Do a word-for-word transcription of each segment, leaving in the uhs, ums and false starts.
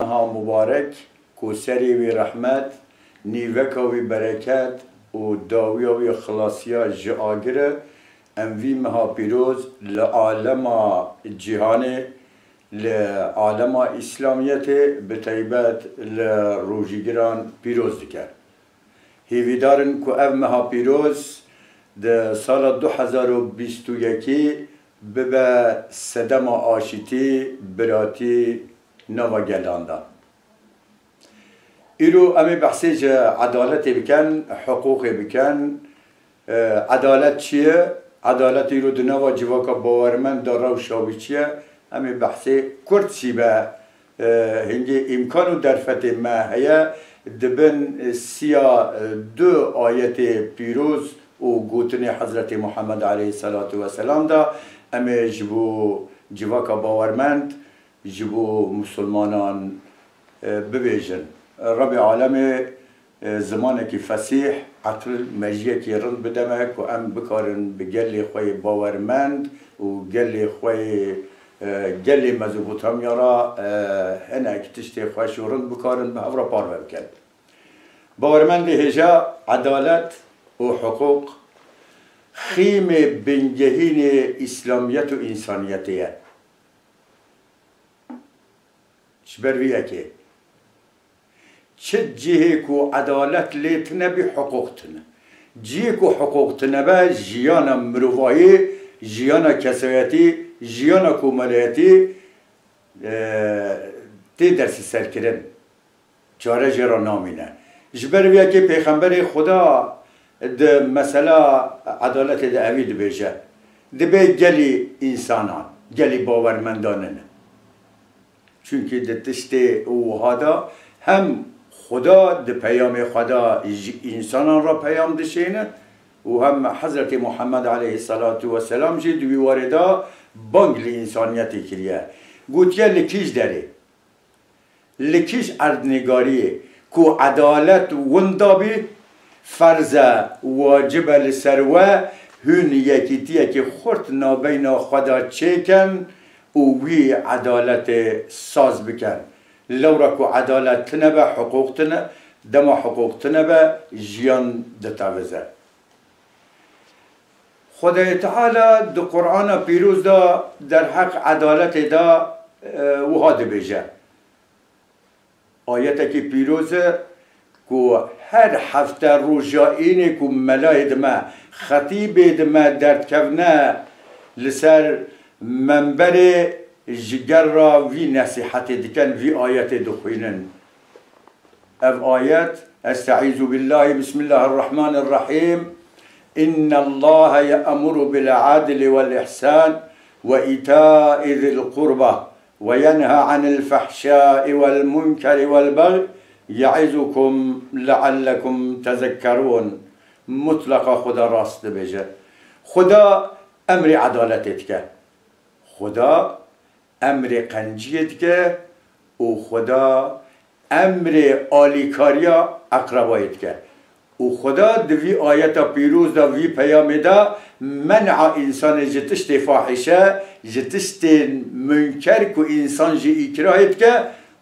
Meha mubarek ku serê wî rehmet, nîveka wî bereket û dawiya wî xilasiya ji agir e, em vî meha pîroz li alema cîhanê, li alema Îslamiyetê, bi taybet li rojîgiran pîroz dike. Hêvîdar in ku ev meha pîroz di sala du hezar û bîst û yekê bibe sedema aşîtî, biratî nava gelan de. Îro em ê behsê ji edaletê bikin, hiqûqê bikin. E, edalet çi ye? Edalet îro di nava civaka bawermend de rewşa wî çi ye? Em ê behsê kurt jî be. E, hingê îmkan û derfetê me heye, di bin siya du ayetê pîroz û gotinê Hezretê Muhammed aleyhisselatu vesselam de em ê ji bo civaka bawermend, ji bo musulmanan, e, bibêjin. Rebê alemê, e, zimanekî fesîh, eqil, mejiyekî rind bide me ku em bikarin bi gelê xwe yê bawermend û gelê xwe yê, e, gelê Mezopotamya re, e, hinek tiştê xweş û rind bikarin bi hev re parve bikin. Bawermendê hêja edalet û hiqûq xîmê bingehînê Îslamiyet û însaniyetê ye. Ji ber vî yekê, çi cihê ku edalet lê tine bî, hiqûq tine. Cihê ku hiqûq tine be, jiyana mirovahiyê, jiyana kesayetî, jiyana komeleyetî, e, tê destserkirin. Çare jê re namîne. Ji ber vê yekê Pêxemberê Xuda di mesela edaletê de evî dibêje, dibê gelî însanan, gelî bawermendan nîne. Çunkî di tiştê wiha de hem Xuda di peyamê xwe de ji însanan re peyam dişêne û hem Hezretê Muhammed aleyhisselatu vesselam jî di wî warê de bang li însaniyetê kiriye. Gotiye, li kîj derê, li kîj erdnîgariyê ku edalet winda bî, ferz e, wacib e li ser we hûn yekîtiyekî xurt navbeyna xwe de çêkin û wî edaletê saz bikin. Lewra ku edalet tine be, hiqûq tine, dema hiqûq tine be, jiyan ditevize. Xwedayê Teala di Qur'ana Pîroz de derheq edaletê de, e, wiha dibêje. Ayetekî pîroz e ku her hefte roja înê ku melayê di me, xetîbê di me derdikevne li ser memberê, ji ger re vî nesîhetê dikin, vî ayetê dixwînin. Ev ayet, Estaizu billahi, Bismillahirrahmanirrahim. İnnallaha ye'muru bil adli vel ihsan ve ita'i zil qurba ve yenha anil fahşai vel munkeri vel baghi yaizukum leallekum tezekkerun. Mutlaqa Xuda rast dibêje. Xuda emrê edaletê dike. Xuda emrê qenciyê dike û Xuda emrê alîkariya eqrebayê dike. Û Xuda di vî ayeta pîroz de, vî peyamê de men'a însanê ji tiştê fahîşe, ji tiştê munker ku însan jî îkrahê dike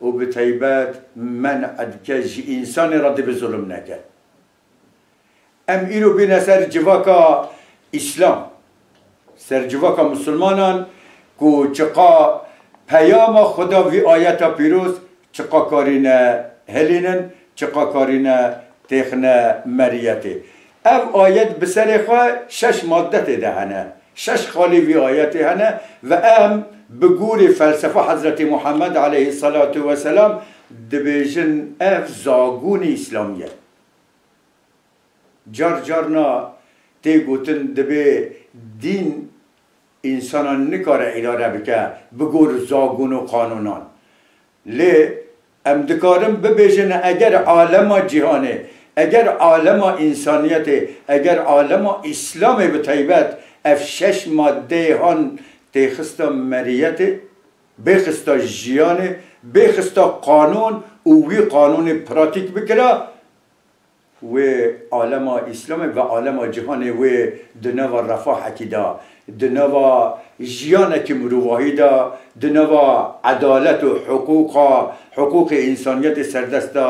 û bi taybet men'a dike ji însanê re dibê zulm neke. Em îro bîne ser civaka Îslam, ser civaka Misilmanan ku çiqa peyama Xuda vî ayeta pîroz çiqa karîne hilînin, çiqa karîne têxine meriyetê. Ev ayet bi serê xwe şeş madde tê de hene. Şeş xalî vî ayetê hene ve em bi gorî felsefa Hezretî Muhammed aleyhisselatu vesselam dibêjin ev zagûnê Îslamî ye. Car carna tê gotin dibê dîn însanan nikare îdare bike bi gor zagûn û qanûnan. Lê em dikarin bibêjin eger alema cîhanê, eger alema însaniyetê, eger alema Îslamê bi taybet ev şeş maddeyê han têxista meriyetê, bêxista jiyanê, bêxista qanûn û wî qanûnê pratîk bikira, Wê alema Îslamê ve alema cîhanê wê di nava refahekî de, di nava jiyanekî mirovahî de, di nava edalet û hiqûqa, hiqûqê însaniyetê serdest de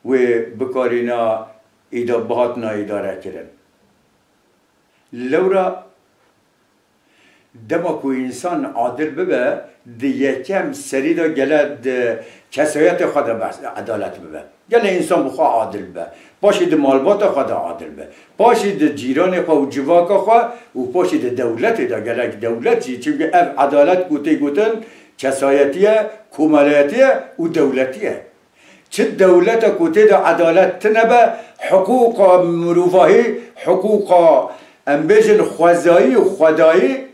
wê bikarîna îda-, bihatina îdare kirin. Lewra dema ku însan adil bibe, di yekem serî de gele di kesayetê xwe de behs edalet bibe. Gele însan bi xwe adil bibe. Paşî di malbata xwe de adil be. Paşî di cîranê xwe û civaka xwe û paşî di dewletê de, gelek dewlet jî. Çimkî ev edalet ku tê gotin kesayetî ye, komelayetî ye û dewletî ye. Çi dewleta ku tê de edalet tine be, hiqûqa mirovahî, hiqûqa, em bêjin, xwezayî û xwedayî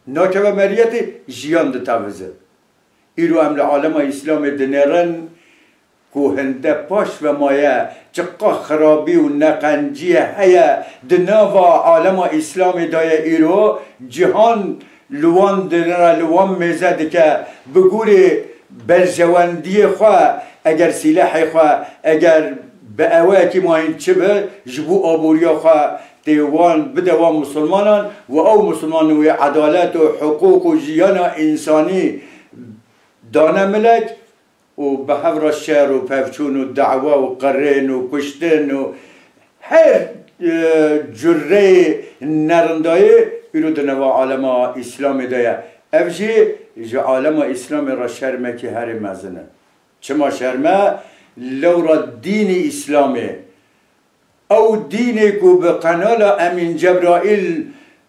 nakeve meriyetê, jiyan ditevize. Îro em li alema Îslamê dinêrin ku hinde paş ve maye, çiqa xirabî û neqenciyê heye di nava alema Îslamê de ye îro, cihan li wan dinêre, li wan mêze dike, bi gorî berjewendiyê xwe, eger sîlehê xwe, eger bi eweyekî mayîn çi bi, ji bo aboriya xwe tê wan bide wan misilmanan û ew misilman wê edalet û hiqûq û jiyana însanî dane milek û bi hev re şer û pevçûn û dawa û qirên û kuştin û her, e, cureyê nerindayê îro di neva alema Îslamê de ye. Ev jî ji alema Îslamê re şermekî herî mezin e. Çima şerm e? Lewra dînê Îslamê, ew dînê ku bi qenala Emîn Cebraîl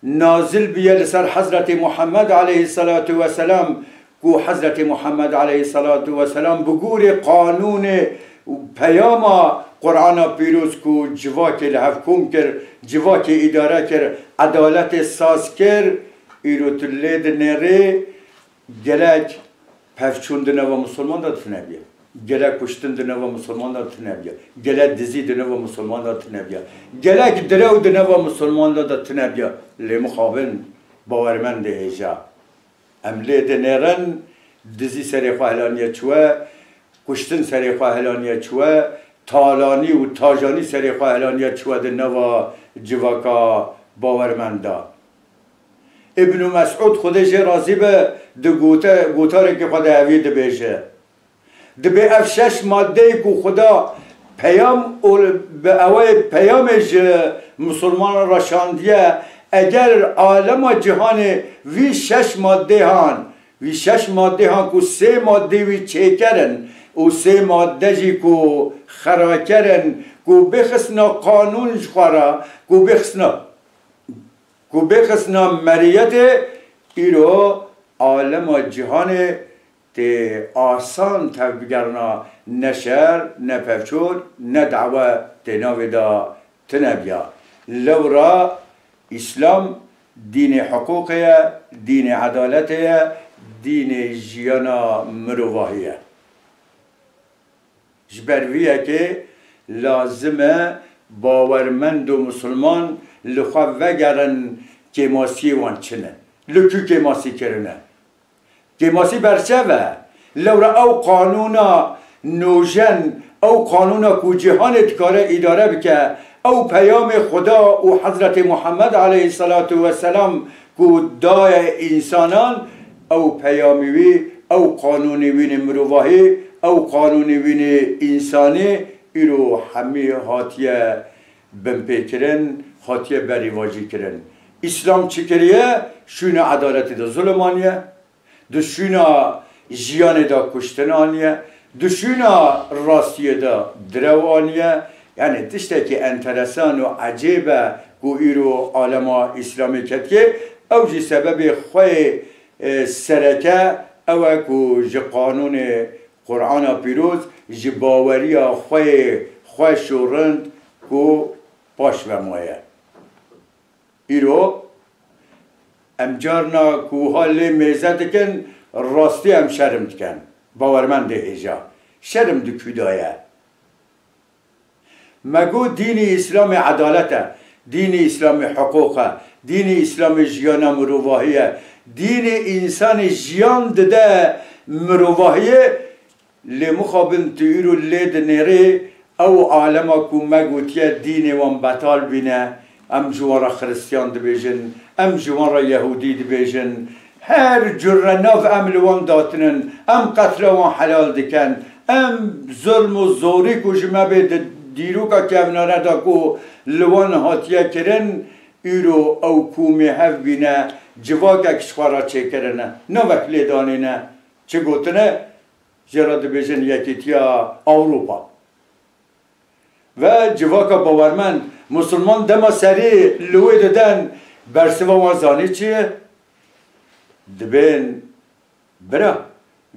nazil biye li ser Hezretê Muhammed aleyhisselatu vesselam, ku Hezretê Muhammed aleyhisselatu vesselam bi gorî qanûnê û peyama Qur'ana Pîroz ku civakê li hev kom kir, civakê îdare kir, edaletê saz kir, îro tu lê dinêrî, gelek pevçûn di nava misilman de tune bûye. Gelek kuştin di nava misilman de tune bûye. Gelek dizî di nava misilman de tune bûye. Gelek direw di nava misilman de tune bûye. Lê mixabin bawermendê hêja. Em lê dinêrin, dizî serê xwe helaniye çûye, kuştin serê xwe helaniye çûye, talanî û tajanî serê xwe helaniye çûye di nava civaka bawermend de. Îbnû Mesûd, Xwedê jê razî be, di gote-, gotarekî xwe de evî dibêje. Dibê ev şeş maddeyê ku Xuda peyam û bi ewê peyamê ji misilmanan re şandiye, eger alema cîhanê vî şeş maddê han, vî şeş maddê han ku sê maddê wî çêker in û sê madde jî ku xeraker in, ku bêxistina qanûn ji xwe re, ku bêxistina ku bêxistina meriyetê, îro alema cîhanê tê asan tevbigerina, ne şer, ne pevçûn, ne dawa tê navê de tune biya. Lewra Îslam dînê hiqûqê ye, dînê edaletê ye, dînê jiyana mirovahî ye. Ji ber vî yekê lazim e bawermend û misilman li xwe vegerin kêmasiyê wan çi ne. Li ku kêmasî kirine? Kêmasî berçev e. Lewra ew qanûna nûjen, ew qanûna ku cîhanê dikare îdare bike, ew peyamê Xuda û Hezretê Muhammed aleyhisselatu vesselam ku daye însanan, ew peyamê wî, ew qanûnê wî nê mirovahî, ew qanûnê wî nê însanî, îro hemî hatiye binpêkirin, hatiye berîvajîkirin. Îslam çi kiriye? Şûna edaletê de zulm aniye, di şûna jiyanê de kuştin aniye, di şûna rastiyê de direw aniye. Yanî tiştekî enteresan û ecêb e ku îro alema Îslamê ketiye. Ew jî sebebê xwe yê, e, sereke ew e ku ji qanûnê Qur'ana Pîroz, ji baweriya xwe yê xweş û rind ku paş ve maye. Îro em carna ku wiha lê mêze dikin, rastî em şerm dikin. Bawermendê hêja. Şerm di ku de ye? Me got dînî Îslamê edalet e, dînî Îslamê hiqûq e, dînî Îslamê jiyana mirovahî ye, dînê însanê jiyan dide mirovahiyê, lê mixabin tu îro lê dinêrê Ew alema ku me gotiye dînê wan betal bîne, em ji wan re Xiristiyan dibêjin, em ji wan re Yehûdî dibêjin. Her cure nav em li wan datinin, em qetla wan helal dikin. Em zulm û zorî ku ji me bê di dîroka kevnane de ku li wan hatiye kirin, îro ew komê hev bîne, civakek ji xwe re çêkirine. Navek lê danîne. Çi gotine? Jê re dibêjin Yekîtiya Ewropa. Ve civaka bawermend, misilman dema serî li wê diden, bersiva wan zanî çi ye? Dibên, bira,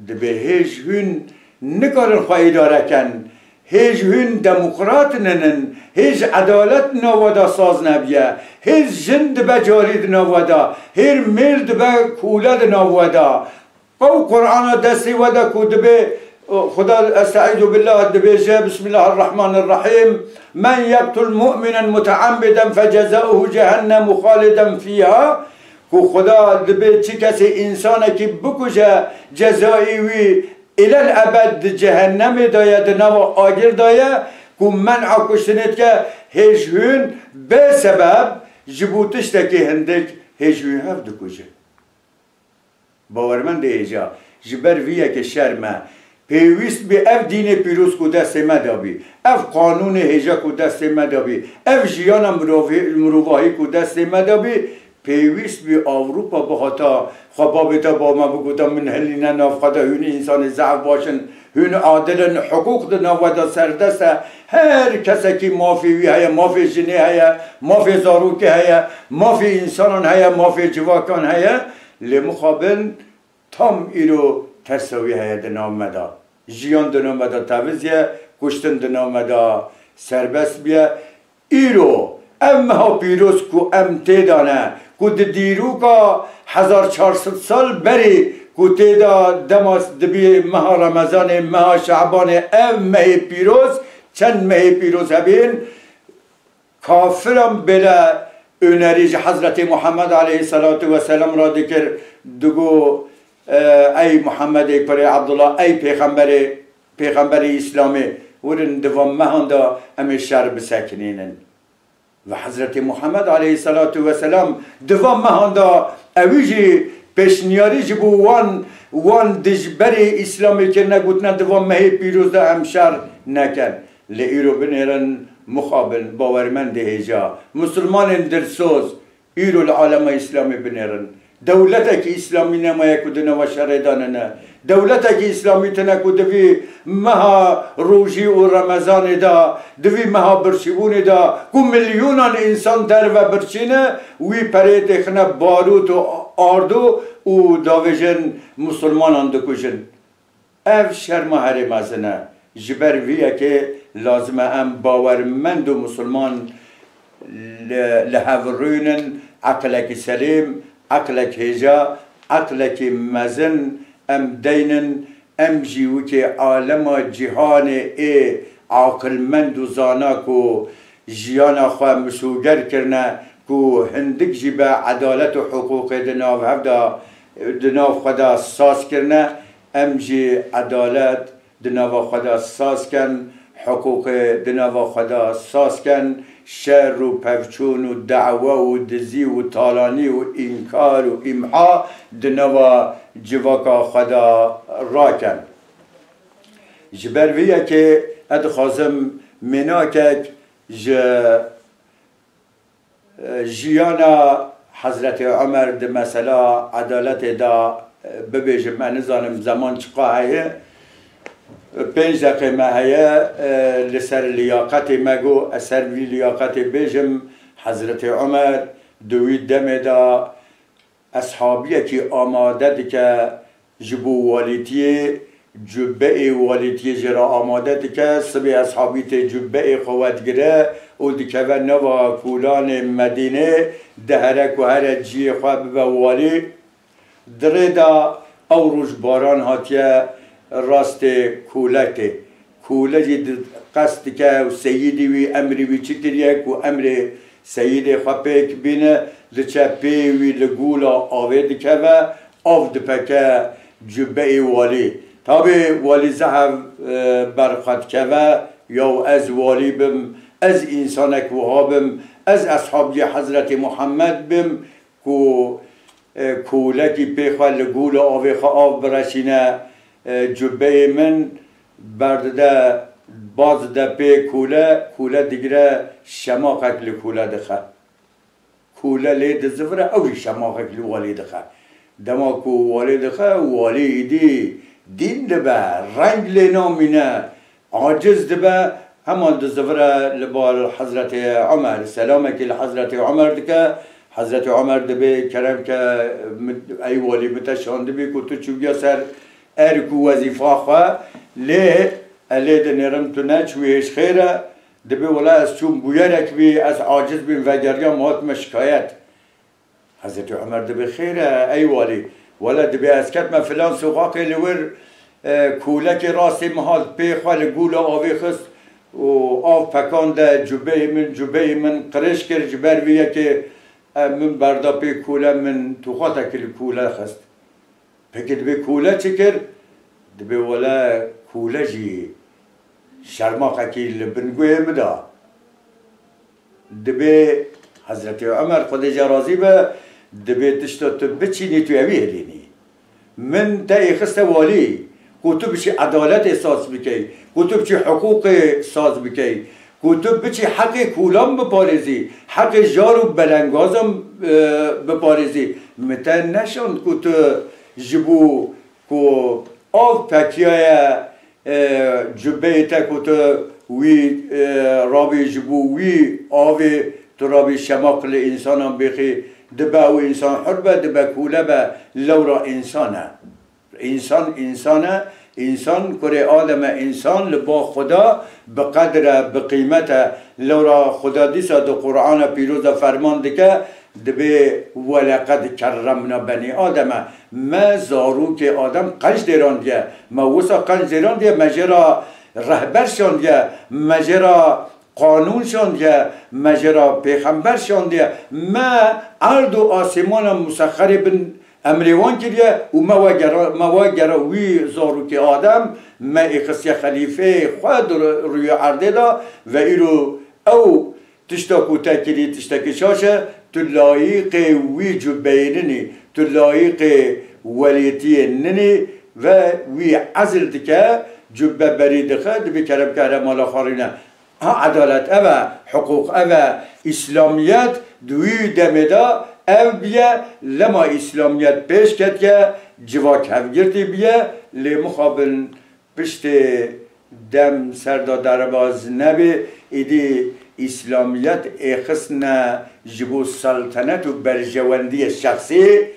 dibê hêj hûn nikarin xwe îdare ken, hêj hûn demokrat ninin, hêj edalet nava de saz nebiye, hêj jin dibe carî di nava de, hêr mêr dibe kûle di nava de. Ew Qur'ana destê we de ku dibê, Xuda, estaizu billah, dibêje, Bismillahirrahmanirrahim, "Men yektul mu'minen muteammiden fecezauhu cehennemu haliden fiha." Ku Xuda dibê çi kesê însanekî bikuje, cezayê wî îlel ebed di cehennemê de ye, di nava agir de ye, ku men'a kuştinê dike, hêj hûn bê sebeb ji bo tiştekî hindik hêj hûn hev dikujin. Bawermendê hêja, ji ber vî yekê şerm e. Pêwîst bî ev dînê pîroz ku destê me de bî, ev qanûnê hêja ku destê me de bî, ev jiyana mirovî-, mirovahî ku destê me de bî, pêwîst bî Ewropa bihata xwe babê te ba me bigota, min hilîne nav xwe de, hûn însanê zehf baş in, hûn adil in, hiqûq di nav we de serdest e, her kesekî mafê wî heye, mafê jinê heye, mafê zarokê heye, mafê însanan heye, mafê civakan heye. Lê mixabin tam îro tersa wî heye di nav me de. Jiyan di nav me de teviz ye, kuştin di nav me de serbest bûye. Îro ev meha pîroz ku em tê de ne, ku di dîroka hezar çar sed sal berê ku tê de dema dibî meha Remezanê, meha Şebanê, ev mehê pîroz, çend mehê pîroz hebîn, kafiran bêle onerî ji Hezretê Muhammed aleyhisselatu vesselam re dikir, digo, e, ey Muhammedê kurê Abdullah, ey pêxemberê, pêxemberê Îslamê, werin di van mehan de em ê şer bisekinînin. Ve Hezretê Muhammed aleyhisselatu vesselam di van mehan de ewî jî pêşniyarî ji bo wan, wan dijberê Îslamê kirine, gotine di van mehê pîroz de em şer nekin. Lê îro binêrin mixabin, bawermendê hêja, misilmanên dilsoz, îro li alema Îslamê binêrin. Dewletekî Îslamî nemaye ku di nava şerê de nine. Dewletekî Îslamî tine ku di vî meha rojî û Remezanê de, di vî meha birçîbûnê de ku milyonan însan derve birçî ne, wî pereyê têxine barût û ardo û davêjin misilmanan dikujin. Ev şerma herê mezin e. Ji ber vî yekê lazim e em bawermend û misilman li, li hev rûnin, eqlekî selêm, eqlek hêja, eqlekî mezin em deynin, em jî wekî alema cîhanê ê aqilmend û zana ku jiyana xwe misoger kirine, ku hindik jî be edalet û hiqûqê di nav hev de, di nav xwe de saz kirine, em jî edalet di nava xwe de saz ken, hiqûqê di nava xwe de saz ken, şer û pevçûn û dawe û dizî û talanî û înkar û îmha di nava civaka xwe de raken. Ji ber vî yekê ez dixwazim mînakek ji jiyana Hezretê Omer di mesela edaletê de, e, bibêjim, me nizanim zeman çiqa heye. Pênc deqê me heye, e, li ser liyaqetê me got, ez ser vî liyaqetê bêjim, Hezretê Omer di wî demê de eshabiyekî amade dike ji bo walîtiyê, cubeyê walîtiyê jê re amade dike, sibê eshabî tê cubeyê xwe wedigire û dikeve nava kolanê Medînê, dihere ku here ciyê xwe bibe walî. Di rê de ew roj baran hatiye rastê kolekê. Kole jî di-, qest dike û seyîdî wî emrî wî çi kiriye ku emrê seyîdê xwe pêk bîne, diçe pê wî li gola avê dikeve, av dipeke cubeyê walî. Tabê walî zehf, e, ber xwe dikeve, Yaw ez walî bim, ez însanek wiha bim, ez eshabiyê Hezretê Muhammed bim ku, e, kûlekî pê xwe li gûla avê xwe av bireşîne, e, cubbeyê min berdide, baz dide pê kûle, kûle digire şemaqek li kûle dixe. Kûle lê dizivire, ew jî şemaxek li walî dixe. Dema ku walî dixe, walî îdî dîn dibe, reng lê namîne, aciz dibe, heman dizivire li bal Hezretê Omer, selamekî li Hezretê Omer dike. Hezretê Omer dibê, kerem ke, min, ey walî, min te şandibî ku tu çûbûya ser erk û wezîfa xwe, lê ez lê dinêrim tu neçûyê ji xêr e. Dibê wela ez çûm bûyerek bî, ez aciz bîm, vegeriyam, hatime şikayet. Hezretî Omer dibê xêr e, ey walî. Wela dibê ez ketime filan soxaqê li wir, e, kûlekê rastê min hat pê xwe li gûla avê xist û av pekande cubeyê min, cubeyê min qirêj kir, ji ber vê yekê, e, min berda pê kûle, min tuxatekî li kûle xist. Pekî dibê kûle çi kir? Dibê wele kûle jî şermaqekî li bin guhê min da. Dibê Hezretê Omer, Xwedê jê razî be, dibê tişta tu biçînî, tu ewî hilînî. Min te êxiste walî, ku tu biçî edaletê saz bikey, ku tu biçî hiqûqê saz bikey, ku tu biçî heqê kûlan biparêzî, heqê jar û belengazan, e, biparêzî. Min te neşand ku tu ji bo ku av pekiyaye, e, cubeyê te ku tu wî, e, rabî ji bo wî avê, tu rabî şemaq li însanan bêxî, dibe ew însan hur be, dibe kûle be, lewra însan e. Însan, însan e, însan kurê Adem e, însan li ba Xuda bi qedir e, bi qîmet e. Lewra Xuda dîsa di Qur'ana Pîroz de ferman dike, dibê, "Weleqed kerremna benî Ademe." Me zarokê Adem qenc dêrandiye. Me wisa qenc dêrandiye, me jê re rehber şandiye, me jê re qanûn şandiye, me jê re pêxember şandiye, me erd û asêmana musexerê bin emrê wan kiriye û me wegera, me wegera wî zarokê Adem, me êxistiye xelîfeyê xwe di rûyê erdê de ve îro ew tişta ku te kirî tiştekî şaş e, tu layîqê wî cubeyê ninî, tu layîqê welêtiyê ninî ve wî ezil dike, cubbe berî dixe, dibê kerem ke here mala xwe rîne. Ha, edalet ev e, hiqûq ev e, îslamiyet di wî demê de ev biye, lema îslamiyet pêş ketiye, civak hevgirtî biye, lê mixabin piştê dem ser de derbaz nebê, îdî îslamiyet êxistine ji bo seltenet û berjewendiyê şexsî,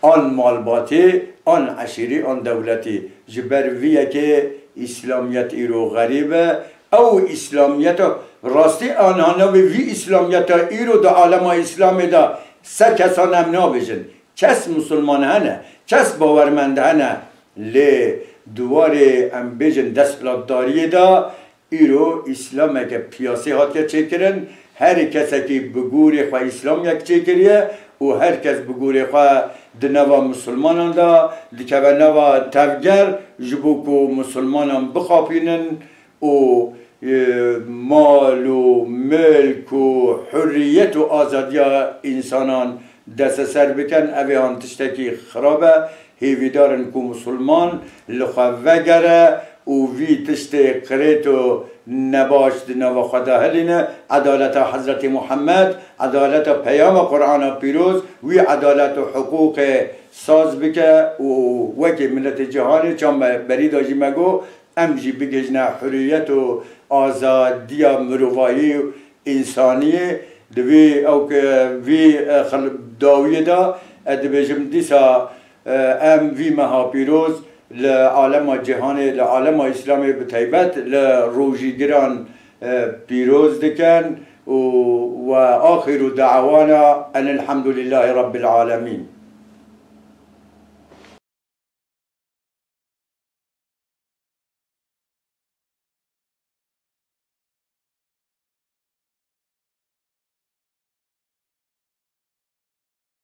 an malbatî, an eşîrî, an dewletî. Ji ber vî yekê îslamiyet îro xerîb e. Ew îslamiyeta rastî, anha navê vî îslamiyeta îro di alema îslamê de se kesan em nabêjin. Kes musulman hene, kes bawermend hene. Lê di warê, em bêjin, desthilatdariyê de îro îslameke piyasî hatiye çêkirin. Her kesekî bi gorê xwe îslamiyek çêkiriye û her kes bi gorê xwe di nava misilmanan de dikeve nava tevger, ji bo ku misilmanan bixapînin û, e, mal û milk û hurriyet û azadiya însanan desteser bikin. Ev ê an tiştekî xirab e. Hêvîdar in ku misilman li xwe vegere û vî tiştê qirêt û nebaş di nava xwe de hilîne. Edaleta Hezretî Muhammed, edaleta peyama Qur'ana Pîroz, wî edalet û hiqûqê saz bike û wekî miletê cîhanê, çawa me berî de jî me got, em jî bigihîjine hurriyet û azadiya mirovahî û însaniyê. Di vî, ew ke vî, e, xil-, dawiyê de, e, dibêjim dîsa, e, em vî meha pîroz li alema cîhanê, li alema Îslamê bi taybet li rojîgiran, e, pîroz dikin û we axiru dawana enil hamdulillahî rabbil alemîn.